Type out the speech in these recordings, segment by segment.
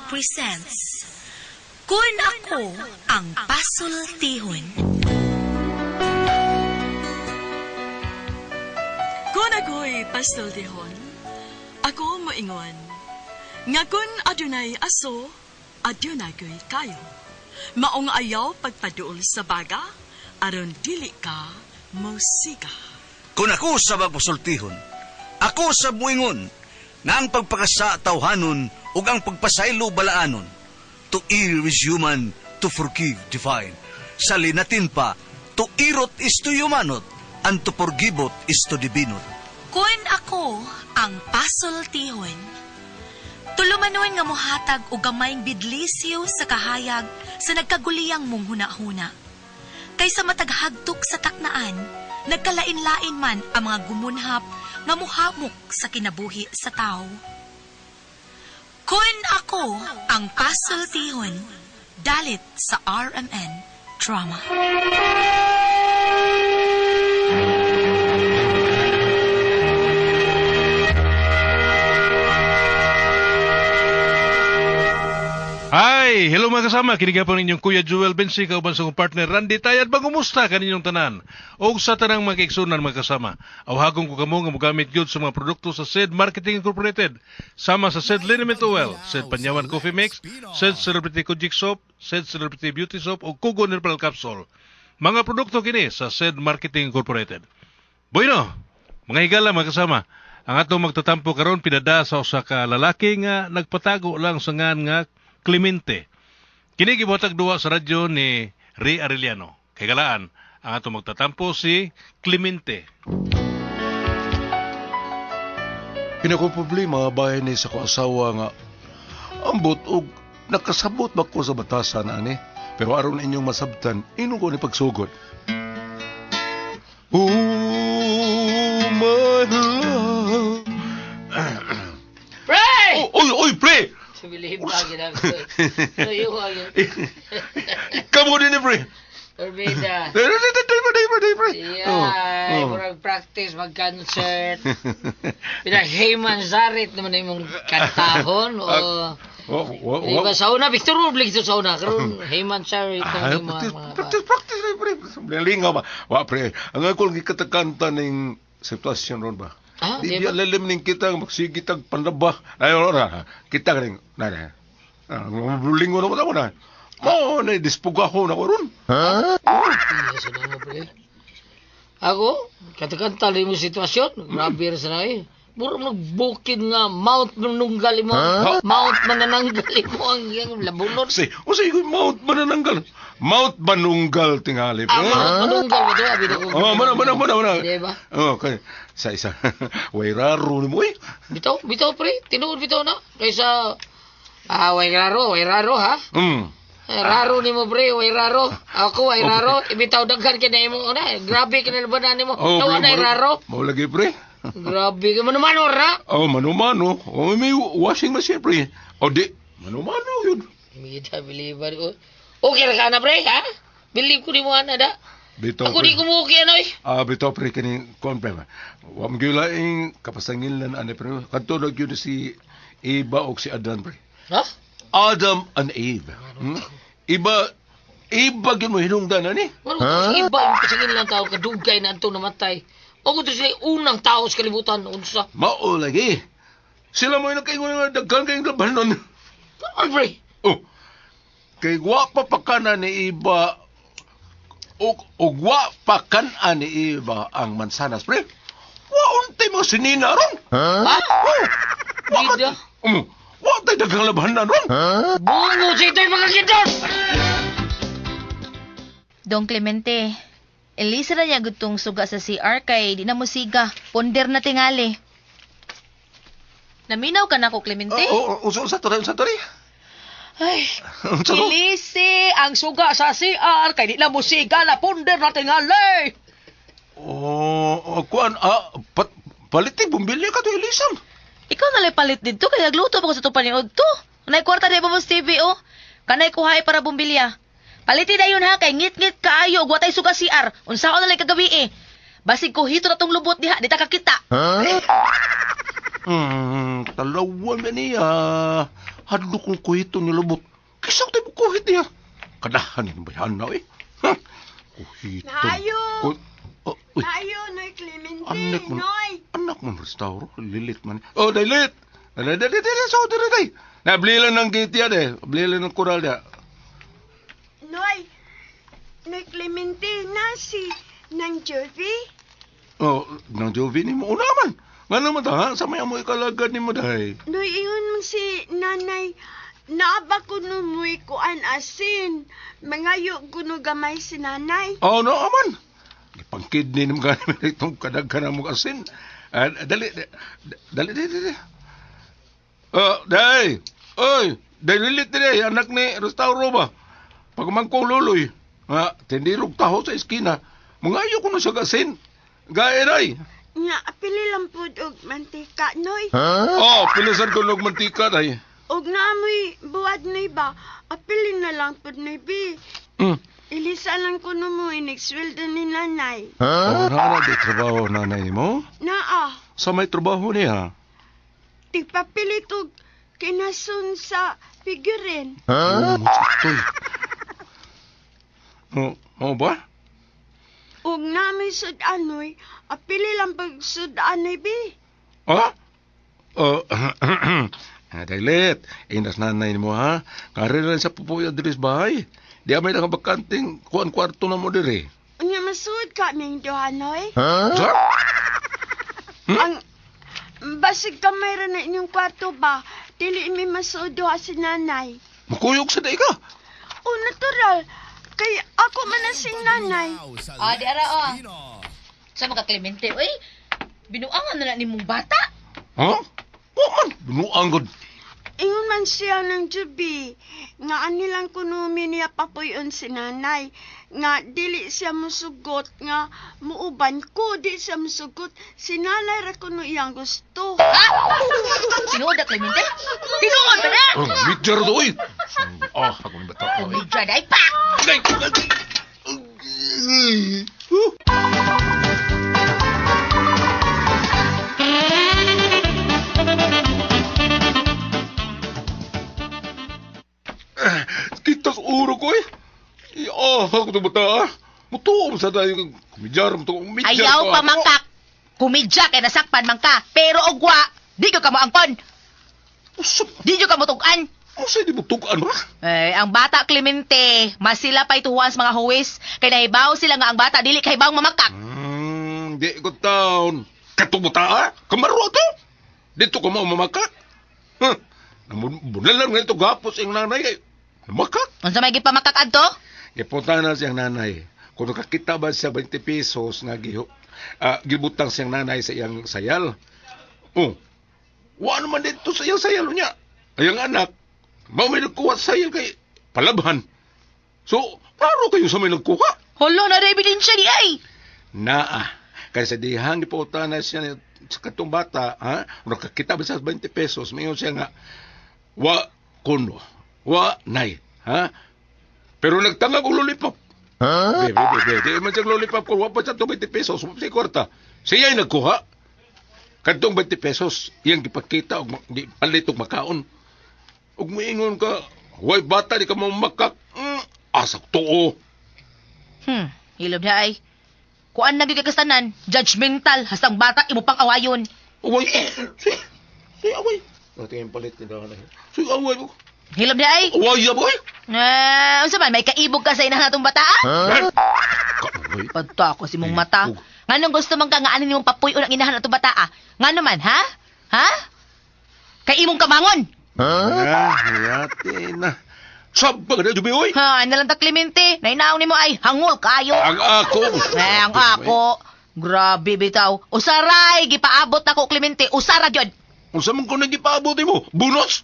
presents Kun Ako Ang Pasultihon. Kung ako'y pastultihon, ako moingon, nga kun adunay aso, adunay ko'y kayo. Maong ayaw pagpaduol sa baga, aron dili ka mosiga. Kung ako sa magpasultihon, ako sa muingon, nga ang pagpakasa tawhanon ug ang pagpasaylo balaanon. To err is human, to forgive divine. Sa linatin pa, to irot is to humanot, and to forgiveot is to divinot. Kun ako ang pasultihon. Tulumanon nga mohatag og gamayng bidlisyo sa kahayag sa nagkaguliyang mong hunahuna. Kaysa mataghagtok sa taknaan, nagkalain-lain man ang mga gumunhap nga muhamok sa kinabuhi sa tao. Kun ako ang pasultihon, dalit sa RMN Drama. Hi! Hello mga kasama, kini po ninyong Kuya Jewel Bensi, kauban sa akong partner Randy Tayad. Bangumusta kaninyong tanan? Og sa tanang mga kaigsunan mga kasama, awhagong ko kamo nga mogamit gyud sa mga produkto sa SED Marketing Incorporated, sama sa SED Liniment Oil, SED Panyawan Coffee Mix, SED Celebrity Kojik Soap, SED Celebrity Beauty Soap o Kugon Herbal Capsule. Mga produkto kini sa SED Marketing Incorporated. Bueno, mga higala mga kasama, ang atong magtatampo karon pinada sa usa ka lalaki nga nagpatago lang sa ngan nga Clemente. Kini gibuhatag duwa sa radyo ni Ray Arellano. Kay galaan, ang atong magtatampo si Clemente. Pinako problema bahin ni sa ko asawa nga ambot og nakasabot ba ko sa batasan ani, pero aron inyong masabtan inong ko ni pagsugod. Oh my love. Pre! Oh, oy, oy, pre! Sumilihim pa ginagawa. Tuyo ko agad. Kamo din ni pre. Orbida. Pre, pre, pre, pre, pre. Yeah, Oh. murag practice mag-concert. Pinaghiman sarit naman imong kantahon o Oh, oh, Di ba sa una, Victor Robles ito sa una. Karon Heyman Sarit Ah, ang practice, mga practice, practice, pre, pre. Lingaw ba? Wa, pre. Ang akong gikatakanta ning sitwasyon ron ba? Ah, Di di ba? ba lalim ning kita, magsige tag panlaba. Ay, ora, kita ka rin. Na, na. Ah, lingo na mo na. Mao na dispugaho na ko ron. Iya, sa mo, pre. Ako, katakanta mo sitwasyon. Grabe rin sa na eh. Mura mo nagbukid nga, Mount Manunggal mo. Mount Manananggal mo ang iyang labunod. Say, o say, Mount Manananggal. Mount Manunggal tingali, Ah, pre. Mount Manunggal ba ito? Abi na ko. Oh, mana, mana, mana, mana. Di ba? Oh, kay sa isa. Way raro ni mo eh. Bitaw, bitaw pre. Tinuod bitaw na. Kaysa, way raro, ha? Eh, raro ni mo pre, way raro. Ako way raro, ibitaw daghan kay na imong una. Grabe kay nalabanan nimo. Oh, Tawa na raro. Mao lagi, pre. Grabe ka manumano ra. Oh, mano-mano. Oh, may washing machine, pre. Oh, di. Mano-mano yun. Mita believer ko. Okay ra ka na pre, ha? Believe ko nimo ana da. Bitaw, Ako di pre. ko mo okay ano eh. Ah, bitaw, pre, kining kuan, pre. Wa mo gyud laing kapasangilan ani, pre. Kadto na gyud si Eva og si Adan, pre. Ha? Adam and Eve. Iba, iba gyud mo hinungdan ani. Wala ko iba yung pasangin lang tao kadugay na antong namatay. Ako to sila unang tao sa kalibutan unsa. Mao lagi. Sila mo yung nakaingon nga daghan kayong labanon. Ano pre? Oh. Kay wa pa pakana ni Iba og wa pa kan-an ni Iba ang mansanas, pre. Wa untay mo sinina ron. Ha? Oh, wa ka- Bida. Wa tay daghang labanan ron. Bungo sa ito'y mga kindon! Dong Clemente, Elisa na niya gutong suga sa CR kay di na mo siga. Ponder na tingali. Naminaw ka na ko, Clemente? Oh, oh, unsa unsa to, unsa to ri? Ay, Unsa to? Ilisi ang suga sa CR kay di na mo siga na punder na tingali. Oh, oh, kuan ah pat, palit bumbilya ka to Elisam. Ikaw na palit dito kay nagluto pa ko sa itong paniod to. Kanay kwarta di ba mo TV oh. Kanay kuhay para bumbilya. Paliti na yun ha kay ngit-ngit kaayo ug watay suga CR. Unsaon na lang kagabi eh. Basig ko hito na tong lubot diha, di ta kakita. Talawan na niya. Hadlo kong kuhito ni lubot. Kisa ko tayo kuhit niya. Kadahan ni bayan na eh. Ha? Kuhito. Naayo! Oh, uy. Naayo, Noy Clemente. Anak mo. Noy! Anak mo, restauro. Lilit man. Oh, dailit. Dali, dali, dali. So, dali, dali. Nablilan ng gate yan eh. Blilan ng kural niya. Noy! Noy Clemente, nasi ng Jovi? Oh, nang Jovi ni mo. Una man. Nga naman ta, ha? Sa may amoy kalagad ni mo dahi. Noy, ingon man si nanay, naaba ko numuy kuan asin. Mangayo kuno gamay si nanay. Oh, no, aman. Pangkidney naman gani itong kadaghan ng mga asin. Ah, dali, dali, dali, dali. Oh, day. Oy, day lilit dali, anak ni Restauro ba? Pagmangkong luloy. Nga, tindirog taho sa eskina. Mangayo ko na siya asin. Gaya day. Nga, pili lang pud og mantika, Noy. Oh, pilisan ko nog mantika day. Og naamoy buwad, Noy ba? Apili na lang pud, Noy, bi. Ilisa lang ko mo inegsweldo ni nanay. Oh, nana, di trabaho nanay mo. Naa, Sa may trabaho niya. tigpapilit og kinasun sa figurine. Huh? Oh, toy. Oh, oh ba? Og naamoy sud-anoy, apili lang pag sud-anoy, bi. Ha? Oh, Dailit, inas nanay mo ha. Kare lang sa pupuyo diri sa bahay. Di amay nakabakanting kuan kwarto na mo diri. Unya masuod ka ming duha, Noy. Sa? Ang basig kamay ra na inyong kwarto ba, dili mi masuod duha si nanay. Makuyog sa day ka. O natural, kay ako man ang sing nanay. Ah, di ara oh. Sa mga Clemente, oy. Binuangan na na nimong bata. Ha? Wa man, binuang gud. Ingon man siya ng jubi, nga anilang kunumi niya papuyon si nanay, nga dili siya musugot, nga muuban ko, di siya musugot, si nanay ra kuno iyang gusto. Ha? Tinuod na, Clemente? Tinuod ba na? Oh, midjar to oy. Ah, ako ni bata. Oy. Medyo na, pa! Day. Huh. Kita sa uro ko eh. Ah, ako to bata ah. Mutuo sa tayo. Kumidjar, mutuo. Kumidjar Ayaw ko, pa ah. mangkak. Kumidya kay nasakpan man ka. Pero ogwa, di ka moangkon. Usap. Di ka motugan. Usa di mo tugan ba? Eh, ang bata Clemente, masila pa ituhuan sa mga huwis. Kay nahibaw sila nga ang bata dili kay bawang mamakak. Di ko taon. Katong bata ah. Kamaro to. Dito ka mo mamakak. Huh. Bulan nga ito gapos ang nanay kay. Makak. Unsa may gipamakak adto? Gipunta na siyang nanay. Kung nakakita ba siya 20 pesos nga gibutang siyang nanay sa iyang sayal. Oh. Wa naman dito sa iyang sayal niya. Ayang anak, mao may nagkuha sa sayal kay palabhan. So, klaro kayo sa may nagkuha. Holo na ra ebidensya di ay. Naa. Kaya sa dihang gipunta na siya sa katong bata, ha? Nakakita ba siya 20 pesos, mayon siya nga, wa kuno, wa nay, ha? Pero nagtangag og lollipop. Ha? Be, be, be, be. Di man siyang lollipop ko, wa pa siya itong 20 pesos, wa pa siya kwarta. Siya ay nagkuha. Kadtong 20 pesos, iyang gipakita og di palit og makaon. Ug moingon ka, way bata di ka mo makak. Asak tuo. Hilom niya ay. Kuan na gyud kay kastanan, judgmental hastang bata imo pang awayon. Away. Si away. Natingin palit ni Dana. Si away mo. Hilom niya ay. Away ya boy. Eh, unsa man may kaibog ka sa inahan natong bata? Huh? Padto ako si mong mata. Nganong gusto man ka nga anin nimong papuy-on ang inahan natong bata? Ngano man, ha? Ha? Kay imong kamangon. Ah, hayate na. Sabag na jubi oy. Ha, ano lang ta Clemente, nainaong nimo ay hangol kayo. Ang ako. Eh, ang ako. Grabe bitaw. Usaray gipaabot nako Clemente, usara gyud. Unsa man ko nang gipaabot nimo? Bonus?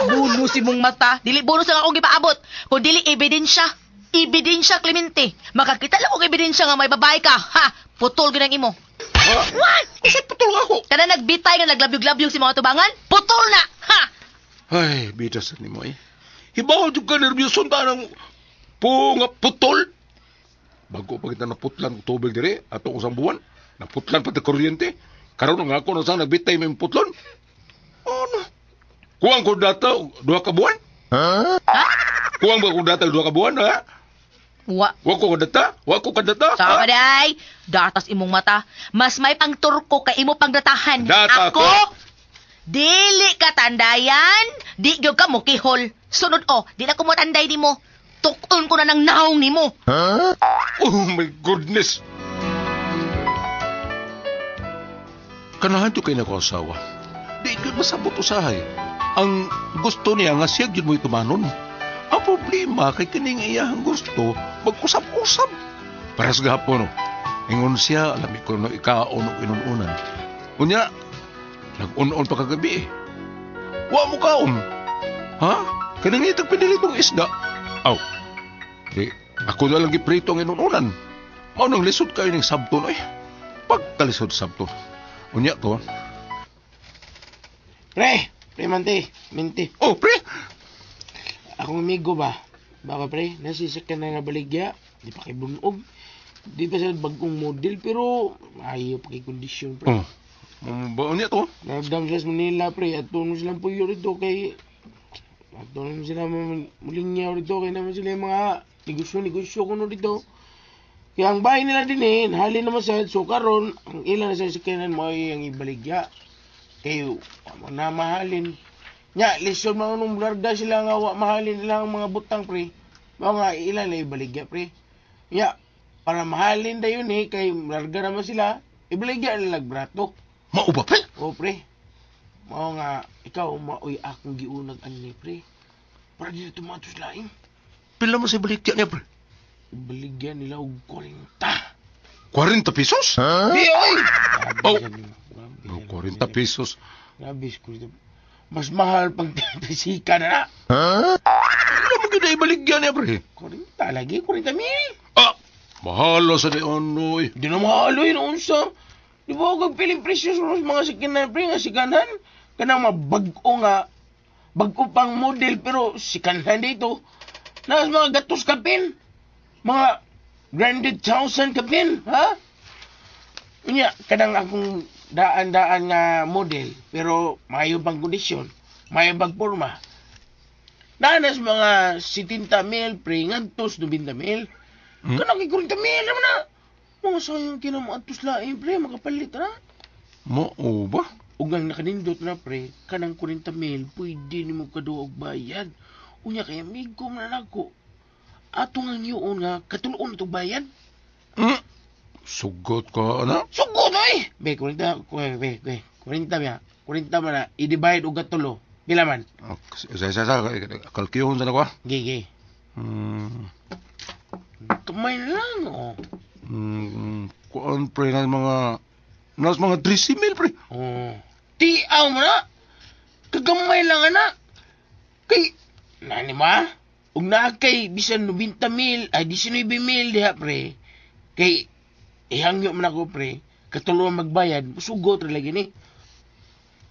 Bonus imong mata. Dili bonus ang akong gipaabot. Kun dili ebidensya. Ebidensya Clemente. Makakita lang og ebidensya nga may babae ka. Ha, putol gyud ang imo. What? Usa putol ako. Kana nagbitay nga naglabyog-labyog si mga tubangan? Putol na. Ha. Ay, bida sa nimo eh. Hibaw jud ka nerbiyoson ta nang po nga putol. Bago pa kita naputlan og tubig dire ato usang buwan, naputlan pa ta kuryente. Karon nga ako na sang nagbitay may putlon. Ano? Kuwang ko data duha ka buwan? Ha? Kuwang ba ko data duha ka buwan, ha? Wa. Wa ko kadata? Wa ko kadata? Sama day. Datas imong mata. Mas may pang turko kay imo pangdatahan. Data Ako, ko. Dili ka tandayan. Di gyud ka mukihol. Sunod o, di na ko motanday nimo. Tukon ko na ng naong nimo. Oh my goodness. Kanahan to kay nako asawa. Di gyud masabot usahay. Ang gusto niya nga siya gyud mo itumanon. Ang problema kay kining iyang gusto magusab-usab. Para sa gahapon, no. Ingon siya, alam ko no ikaon og inununan. Unya, nag-un-un pa kagabi eh. Wa mo kaon. Ha? Kanang itag pinilitong isda. Aw. Di, ako na lang giprito ang inununan. Mao nang lisod kayo ning sabton oy. Pagkalisod sabton. Unya to. Pre, pre mante, minti. Oh, pre. Akong amigo ba? Baka pre, nasisik ka na nga baligya, di pa kay bunog. Di pa sa bagong model pero ayaw pa kay kondisyon pre. Oh. Ba unya to? Nagdam sila sa Manila pre, at mo silang puyo rito kay ato naman sila mulingyaw rito kay naman sila yung mga negosyo-negosyo kuno dito. Kaya ang bahay nila din eh, halin naman sa so karon ang ilan na sa sakyanan mo ay ang ibaligya. Kayo, na mahalin. Nya, lisod man nung larga sila nga wa mahalin nila ang mga butang pre. Mao nga ilan na ibaligya pre. Nya, para mahalin dayon eh kay larga naman sila, ibaligya nila brato. Mao ba pre? O pre. Mao nga ikaw maoy akong giunag ani pre. Para di na tumatos lain. Pila mo sa baligya niya pre? Ibaligya nila og 40. 40 pesos? Di oy. Oh. Grabe, Oh, 40 pesos. Grabe, 40. Mas mahal pag tisika na na. Pila mo gid ibaligya niya pre? 40 lagi, 40 mil. Ah, mahalo sa di onoy. Di na mahalo yun, unsa. Di ba ako piling presyo sa mga sikinan, pre, nga sikanhan? Kanang mga bag-o nga, bag-o pang model, pero sikanhan dito. Nas mga gatos kapin. Mga branded thousand kapin, ha? Unya, kanang akong daan-daan nga model, pero maayo pang kondisyon, maayo pang forma. Naanas mga 70 mil, pre, ngadtos 90 mil. Hmm? Kanang kay 40 mil naman na. Mga sayang kinamo atos lain, pre, makapalit na. Mao ba? Ug ang nakanindot na, pre, kanang 40 mil, pwede nimo kaduha og bayad. Unya kay amigo man nako. Ato nga niyon nga katuloon na tong bayad. Hmm? Sugot ka ana? Sugod oy. Be 40, be, be, 40 ba? 40 man na i-divide og katulo. Pila man? Ah, Sa sa sa kalkiyon sa nako. ah. Ge, ge. Hmm. Kamay lang oh. Kuan pre nas mga 13 mil pre. Oh. Tiaw mo na. Kagamay lang ana. Kay nani ma? Ug naa kay bisan 90 mil, ay 19 mil diha pre. Kay ihangyo man ako pre, katulo ang magbayad, sugot ra lagi ni.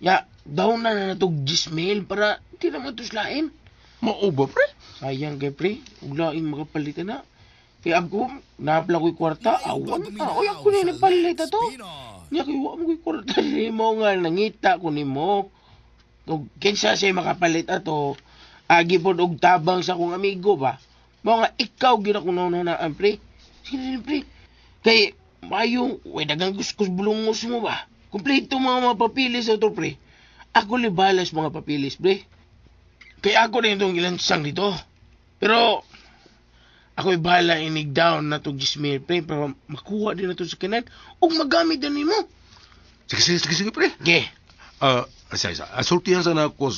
Ya, down na na natog 10 mil para di na matuslain. Mao ba pre? Sayang kay pre, ug laing makapalit na. Kay ako, naapla ko'y kwarta, awan ah, oy ako na napalit ato. Nya kay wa mo ko'y kwarta nimo nga nangita ko nimo. Ug kinsa siya makapalit ato, agi pod og tabang sa akong amigo ba. Mao nga ikaw gyud akong naunahunaan pre. Sige na pre. Kay mayo, way dagang kuskus bulungos mo ba. Kompleto mga papilis ato pre. Ako libalas mga papilis pre. Kay ako na itong ilansang dito. Pero ako'y bahala inig down na to gismil pre para makuha din na to sa kanan ug magamit din nimo. Sige sige sige, sige pre. Ge. Ah, sa sa sultihan sa nako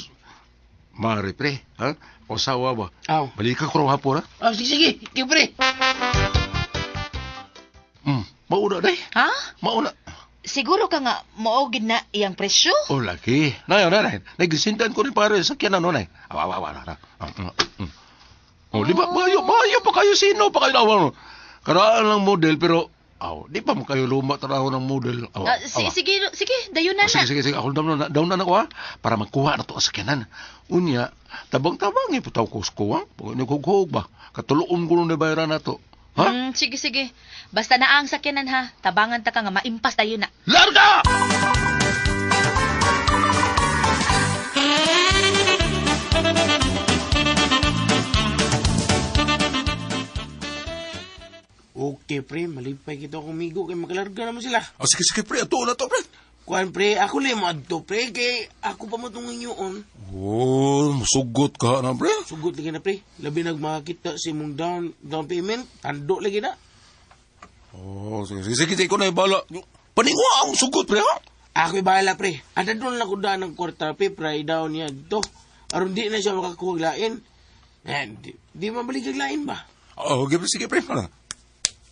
mare pre, ha? O sawa ba? Aw. Balikan ko raw hapon ha. Aw, sige sige. Ge pre. Mauna day. Ha? Mauna. Siguro ka nga mao gid na iyang presyo? Oh, lagi. Nay, nay, nay. Nagisindan ko rin pare sa sakyanan no, nay. Awa, awa, awa, awa. Oh, di ba, mayo, mayo pa kayo sino pa kayo nawa. Karaan lang model pero aw, di pa mo kayo luma taraw ng model. Awa, Ah, awa. sige, sige, dayon na Oh, sige, na. sige, sige. Ako down na, down na ako ha. Para makuha na to ang sakyanan. Unya, tabang-tabang iputaw ko sa kuwang. Naghughug ba? Katuloon ko nung nabayaran na to. Ha? Sige, sige. Basta na ang sakyanan ha. Tabangan ta ka nga maimpas tayo na. Larga! Okay, pre. Malipay kita akong migo kay makalarga naman sila. Oh, sige, sige, pre. Ato na to, pre. Kuan, pre. Ako lang mo adto, pre. Kay ako pa mo itong inyoon. Oh, sugot ka na, pre. Sugot lagi na, pre. Labi nagmakakita sa imong down payment. Tando lagi na. Oh, sige, sige, sige, ikaw na ibala. Paningwa ang sugot, pre, ha? Ako ibala, pre. Ada doon lang ko daan ng kwarta, pre. Pra i-down niya dito. Aron di na siya makakuha og lain. Eh, di mabalik ang lain ba? Oh, okay, sige, pre. Ano?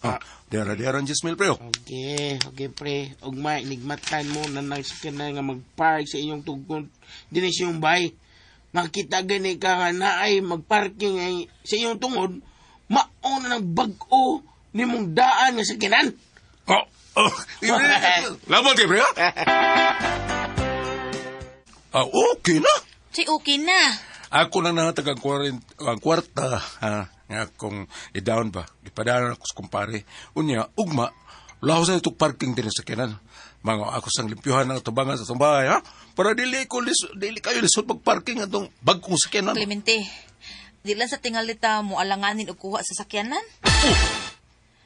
Ah, diara ang 10,000, pre, oh. Okay, okay, pre. Ugma, inigmatan mo na nagsikan na nga magpark sa inyong tugkon. Di na siyong bay. Makita gani ka nga na ay magparking ay sa inyong tungod, mauna ng bag-o ni mong daan nga sakinan. Oh, oh, Laban kay pre, ha? Ah, okay na. Say, okay na. Ako nang nahatag ang, ang kwarta, ha? Nga kung i-down ba, ipadaan ako sa kumpare. Unya, ugma, laos na itong parking din sa kinan. Mga ako sang limpyuhan ng tubangan sa itong bahay, ha? Para dili ko dili kayo lisod magparking atong bagong sakyanan. Clemente, di lang sa tingalita mo alanganin og kuha sa sakyanan.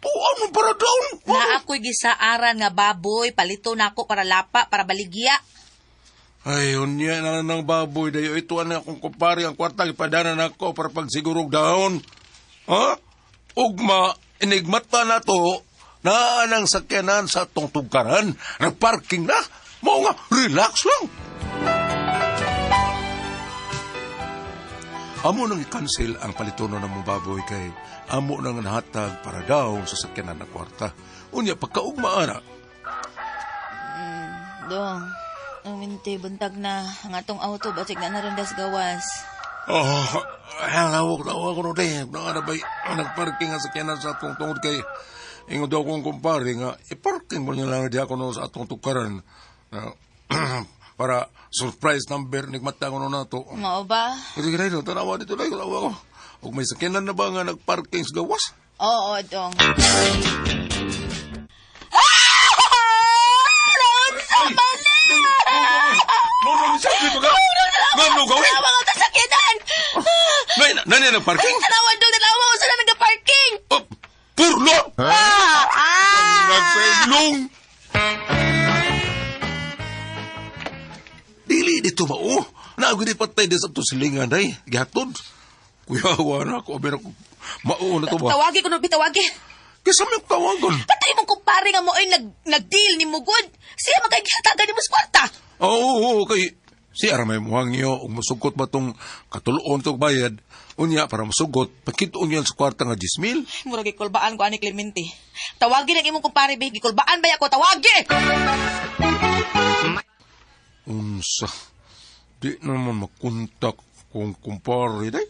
Oh, ano para down? Na ako'y gisaaran nga baboy, palito nako para lapa, para baligya. Ay, unya na ng baboy dayo. Ito ang akong kumpare, ang kwarta, ipadanan ako para pagsigurog down. Ha? Ugma, inigmata na to, na ang sakyanan sa atong tugkaran. Nagparking na. Mao nga, relax lang. Amo nang i-cancel ang palitono ng mong baboy kay amo nang nahatag para daw sa sakyanan na kwarta. Unya, pagkaugma ana, Dong, uminti, buntag na. Ang atong auto, basig na narondas gawas. Oh, lawak ko no de. Nga na ba'y nagparking ang sakyanan sa atong tungod kay ingon daw kong kumpare nga i-parking mo niya lang di ako no sa atong tukaran. Para surprise number nigmata ko no nato. Mao ba? Kasi ganito, tanawa dito na, tanawa ko. Ug may sakyanan na ba nga nagparking sa gawas? Oo, dong. No, no, sabi pa ka? Ngano ka, we? Tanawa ka sakyanan! Nay, nagparking? Tanawa, dong, tanawa ko sila nagparking! Oh, purlo! Ah! Ah! Nagsailong! Dili dito ba, oh? Naagod patay din sa itong silingan, day. Gihatod. Kuya, na ako. Aber ako. Mao na to ba? Tawagi ko no, tawagi. Kisa may tawagon. Patay mong kumpare nga mo ay nag-deal ni Mugod. Siya magkagihatagan ni mo sa kwarta. Oo, oo, kay si aramay muhang iyo, ug musugot ba tong katuloon tong bayad. Unya, para musugot, pakitoon niya sa kwarta nga 10,000. Murag gikulbaan ko ani Clemente. Tawagi lang imong kumpare, be. Gikulbaan ba ako? Tawagi! Unsa, di naman makontak kung kumpare, day.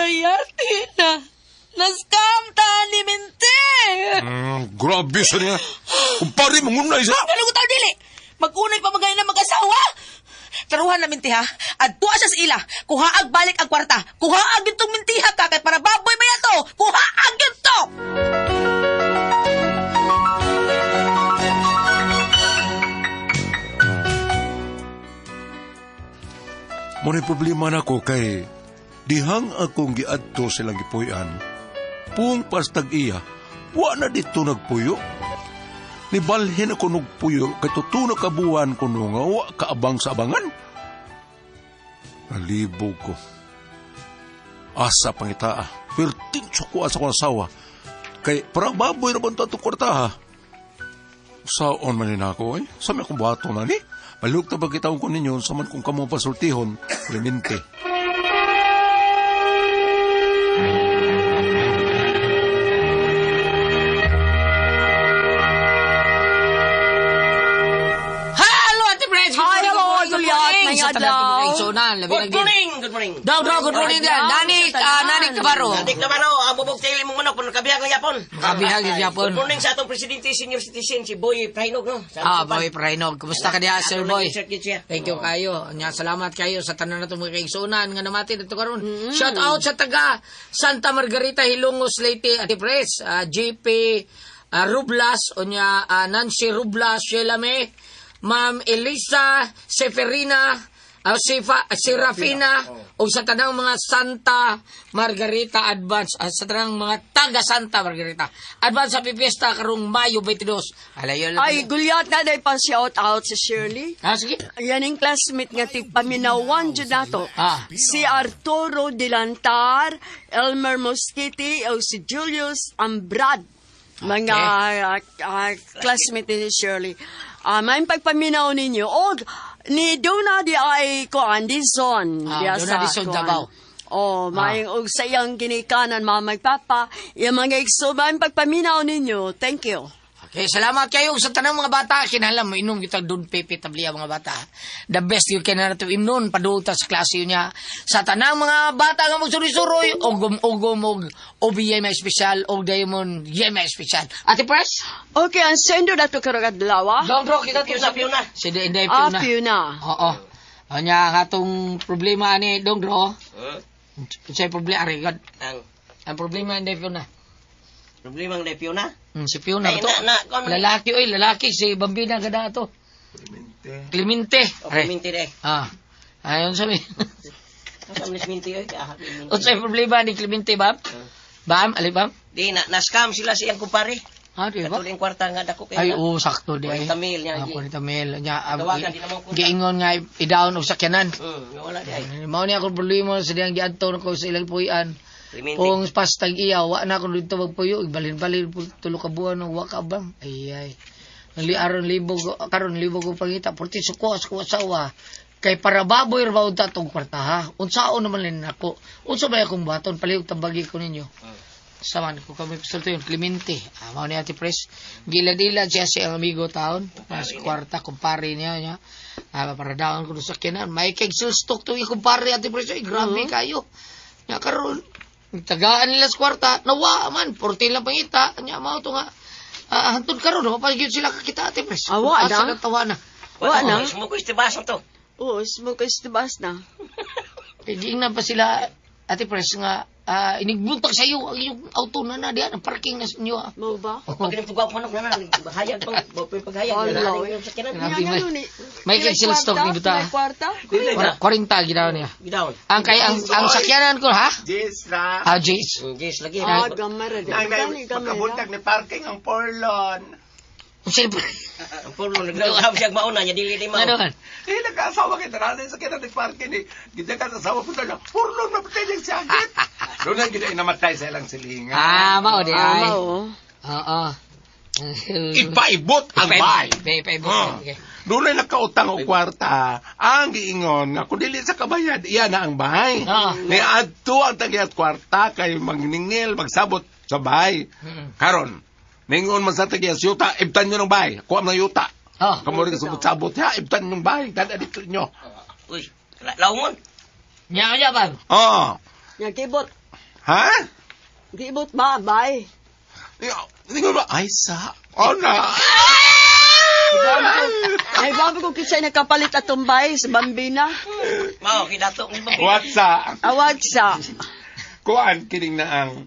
Nayati na. Nascam ta ni Mente. Grabe sa niya. Kumpare, mangunay sa. Ano ko tao dili? Mag-unay pa magayon na mag-asawa. Taruhan na minti ha. Adtua siya sa ila. Kuhaag balik ang kwarta. Kuhaag itong mintiha ka kay para baboy ba to. Kuhaag ito! Muna problema na ko kay dihang akong giadto silang gipuy-an. Pung pastag iya, wa na dito nagpuyo. Nibalhin ako nagpuyo kay totoo na kabuan ko no nga wa kaabang sa abangan. Nalibog ko. Asa pangitaa. Pertinso ko asa ko asawa. Kay parang baboy na banta itong kwarta ha. Saon man ni ako eh. Sa may akong bato na ni. Palug na pagkitaon ko ninyo sa man kung kamo pasultihon, Clemente. Hello, Ate French! Hi, hello, Juliet. May Sa tanan adlaw. ko mga igsunan, labi Good na gid. morning! Good morning! Daw, daw, good morning din. Nanik, Nanik Navarro. Nanik Navarro, ang bubog sa ilimong manok, nakabihag ng Yapon. Nakabihag ng Yapon. Good morning sa atong presidente, senior citizen, si Boy Prainog, no? Sa Ah, Boy Prainog. Kumusta ka diha, Sir Boy? Thank you kayo. Nya, salamat kayo sa tanan natong mga kaigsunan nga namati dito karon. Shout out sa taga Santa Margarita, Hilongos, Leyte, Ate Pres, JP Rublas, unya Nancy Rublas, Sheila May, Ma'am Elisa Seferina, Si, si Rafina o sa tanang mga Santa Margarita Advance, sa tanang mga taga Santa Margarita Advance, happy fiesta karong Mayo 22. Alayo lang. Ay, gulyat na day pa shout out si Shirley. Ah, sige. Yan ang classmate nga ti paminawan jud nato. Ah. Si Arturo Dilantar, Elmer Mosquiti, o si Julius Ambrad. Mga classmate ni Shirley. May pagpaminaw ninyo. Og ni Dona di ay kuan Dizon. Ah, Diya Dona sa Dizon, kuan. Davao. Oh, maayong og sa iyang ginikanan, mama ug papa, iyang mga igso, maayong pagpaminaw ninyo. Thank you. Okay, salamat kayo sa tanang mga bata. Kinahanglan mo inom kita Don Pepe Tablia mga bata. The best you can to imnon padulta sa klase niya. Sa tanang mga bata nga magsuri-suroy, ugom-ugom og OBM espesyal og Diamond YM espesyal. Ate Pres? Okay, ang sendo na to karong adlaw. Don't rock kita to Fiona, Fiona. Si Inday Ah, Fiona. Fiona. Oo. Anya ang atong problema ani Dong Ro. Unsay problema ari God? Ang Ang problema Inday Fiona. problema ng Fiona. Si Fiona Ay, to. na, Lalaki oy, lalaki si Bambina gada to. Clemente. Clemente. O, Clemente de. Ah. Ayon sa mi. Asa man ni Clemente oy? Ah, Clemente. Unsay problema ni Clemente bam? Bam, ali bam? Di na scam sila siyang kumpare. Ah, di ba? Katuling kwarta nga dako kay. Ay, oo, sakto di ay. 40 mil niya. Ah, 40 mil. Nya, Tawagan, di naman kunta. giingon nga i-down og sakyanan. Wala di ay. Mao ni ako problema sa diyang giadto ko sa ilang puy-an. Clemente. Kung pastag iya, wa na ako dito magpuyo, balin-balin tulo ka buwan wa ka bang. Ay ay. Nali aron libo karon libo ko pangita, porti suko sa asawa. Kay para baboy ra ba unta tong kwarta ha? Unsaon naman lin nako? Unsa ba akong buhaton palihog tambagi ko ninyo. Saman ko kami pistol yun, Clemente. Ah, mao ni Ate Pres. Gila-dila siya si ang amigo taon. Mas kwarta, kumpare niya niya. Ah, para daon ko sa sakyanan. May keg stock to yung kumpare Ate Pres. Ay, grabe kayo. Nya karon tagaan nila sa kwarta, nawa man, 14 lang pangita. Nya mao to nga. Ah, hantod karon, wa pa gyud sila kakita Ate Pres. Ah, wa Asa na? tawa na. Wa na. Sumuko istibasan to. Oo, smoke is the bus na. Kay giingnan pa sila Ate Pres nga inigbuntag sa iyo ang iyong auto na na diyan ang parking na sa inyo. Ah. Mo ba? Pag kinang panok na na, bahayag pang, paghayag Wala, na eh. na sakyanan. Grabe, Nga, ano ni? may Pilay sales talk ni kwarta? Buta. Pilay kwarta? 40 ginawa niya. Gidawon. Ang kay ang sakyanan ko ha? Jis ra. Ah, Jace. Jis lagi. Ah, gamay ra. Nang Gani, gamay ra. pagkabuntag ni parking ang porlon. Siyempre. Ang pulo naglaw siya mauna niya dili di mao. Ano man? Eh, nagkaasawa kay tanan sa kita ni parking ni. Gidya ka sa asawa po talaga. Porlon na patay niyang sakit. Doon ang gina namatay sa ilang silingan. Ah, mao di Ah, ay. mao. Oo. Ipaibot ang bay. Ipaibot. Oh. Okay. Doon ay nakautang og kwarta. Ang giingon nga kung dili sa kabayad, iya na ang bahay. Ah. Ni adto ang tagiyat kwarta kay magningil, magsabot sa bahay. Karon, ningon man sa tagiyat yuta, ibtan nyo ng bahay. Kuha mo ng yuta. Oh. Kamo rin sabot-sabot, ha, ibtan yung bahay. Dada dito nyo. Uy, laungon. Nya nya ba? Oh. Nya gibot. Ha? Gibot ba, bay? Ningon ba? Ay, sa. Oh, na. Ay, bago ko kisay nakapalit atong bay sa Bambina. Mao kay dato ni Bambina. What's up? Awag sa. Kuan kining na ang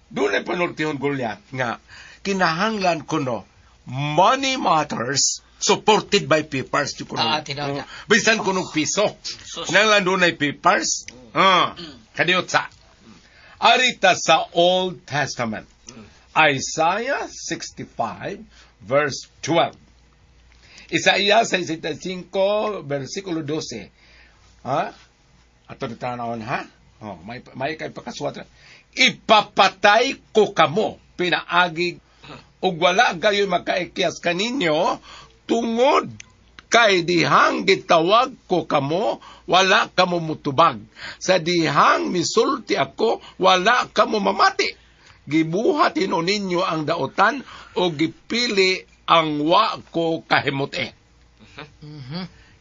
doon ay panultihon Goliath nga kinahanglan kuno money matters supported by papers di kuno. Ah, tinaw na. Bisan kuno piso. Nanglan doon ay papers. Ah, kadiyot sa. Arita sa Old Testament. Isaiah 65 verse 12. Isaías 65 versikulo 12. Ha? Ato ni tanawon ha? Oh, may kay pakasuwat. Ipapatay ko kamo pinaagi ug wala kayo makaikyas kaninyo tungod kay dihang gitawag ko kamo wala kamo mutubag sa dihang misulti ako wala kamo mamati gibuhat hinuon ninyo ang daotan o gipili ang wa ko kahimute.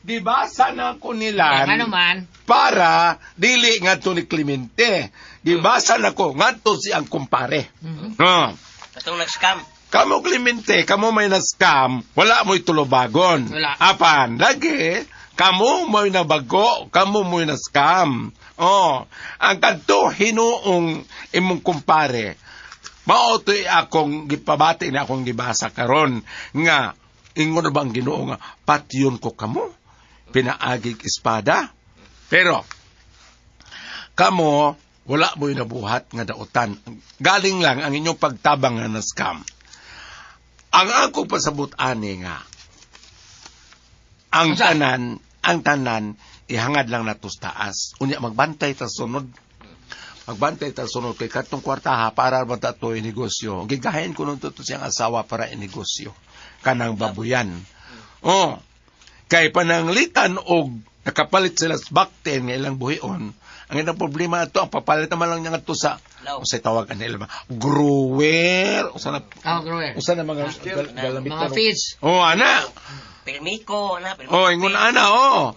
Gibasa na ko nila Ano man? para dili ngadto ni Clemente. Gibasa na ko ngadto si ang kumpare. Ah. Katong nag-scam. Kamo Clemente, kamo may na-scam, wala mo'y tulubagon. Wala. Apan, lagi, kamo mo'y nabago, kamo mo'y na-scam. Oh, ang kadto hinuong imong kumpare. Mao to'y akong gipabati na akong gibasa karon nga ingon na ba ang Ginoo nga patyon ko kamo? Pinaagig espada. Pero kamo wala mo'y nabuhat nga dautan. Galing lang ang inyong pagtabang nga na scam. Ang ako pasabot ani nga ang tanan ihangad lang nato sa taas. Unya magbantay ta sunod. Magbantay ta sunod kay katong kwartaha para man ta to negosyo. Gigahin ko nun to siyang asawa para inegosyo kanang babuyan. Oh. Kay pananglitan og nakapalit sila sa bakten nga ilang buhion. Ang ilang problema ato ang papalit naman lang niya ngadto sa unsay tawag ani ila grower usa na grower. Usa na mga galamit Mga feeds. Oh, ana. Pilmiko na, pilmiko. Oh, ingon ana, oh.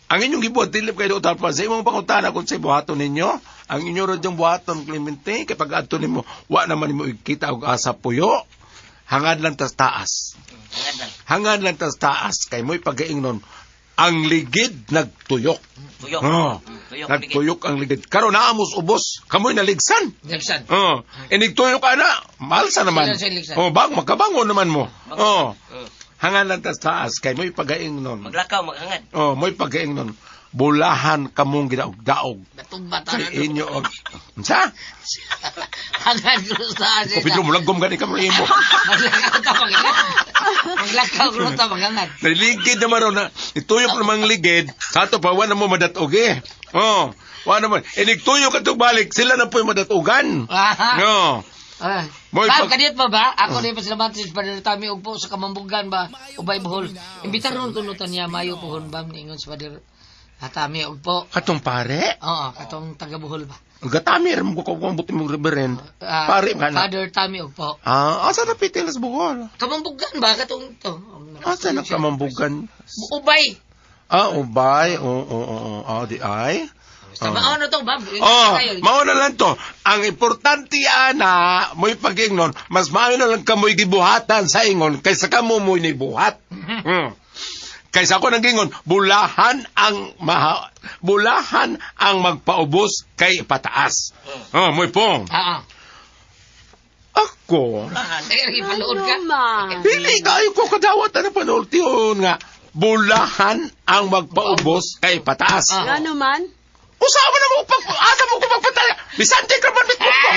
Ang inyong gibuhat dili kay utal pa sa imong pangutana kung sa buhaton ninyo, ang inyo ra dyong buhaton Clemente kay pag adto nimo wa naman nimo kita og asa puyo. Hangad lang tas taas. Hangad lang. Hangad lang tas taas kay mo'y pagaingnon ang ligid nagtuyok. Tuyok. Oh, Tuyok nagtuyok ang ligid. Karon naamos ubos, kamoy naligsan. Ligsan. Oh, inigtuyok ana, malsa naman. Sila sa ligsan. Oh, bang makabangon naman mo. Oh. Mm. Hangad lang tas taas kay mo'y pagaingnon. Maglakaw, maghangad. Oh, mo'y pagaingnon. Bulahan kamong gidaog-daog. Natumba Kay tanan. inyo og unsa? Hangad ko sa taas. Ko Pedro mulagom gani ka mo imo. Maglakaw ta maghangad. Maglakaw ko ta maghangad. Naligid naman ron na ituyok namang ligid sa ato pa wa na mo madatog eh. Oh, wa naman. Inigtuyok katong balik sila na po'y madatugan. Aha. No. Ah. Mo'y Bam, pag- kadiyot mo ba? Ako na pasalamatan sa Father Tami ug po sa Kamambugan ba? Ubay Bohol. Imbitar ron kuno niya mayo pohon bam ningon sa Father Tami ug po. Katong pare? Oo, katong taga Bohol ba? Gatami ra mo ko kung buti mong reverend. Ah, Pare ka na. Father Tami ug po. Ah, asa na pitil sa Bohol? Kamambugan ba katong to? Asa na kamambugan? Ubay. Ah, ubay. Oo, oo, oo. Ah, di ay. Sa mao na to, bam. Oh, mao na lang to. Ang importante ana, mo'y pag-ingnon, mas maayo na lang kamoy gibuhatan sa ingon kaysa kamo mo'y nibuhat. Kaysa ako nang gingon, bulahan ang magpaubos kay pataas. Oh, mo'y pong. Ah. Ako. Eh, ipaluod ka. Dili kayo ko kadawat na panultihon nga. Bulahan ang magpaubos kay pataas. Ano man? Usawa na mo pag asa mo ko magpatay. Bisante ka man bitbit mo.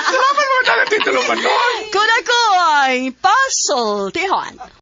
Salamat mo na titulo man. Kun ako ay pasultihon.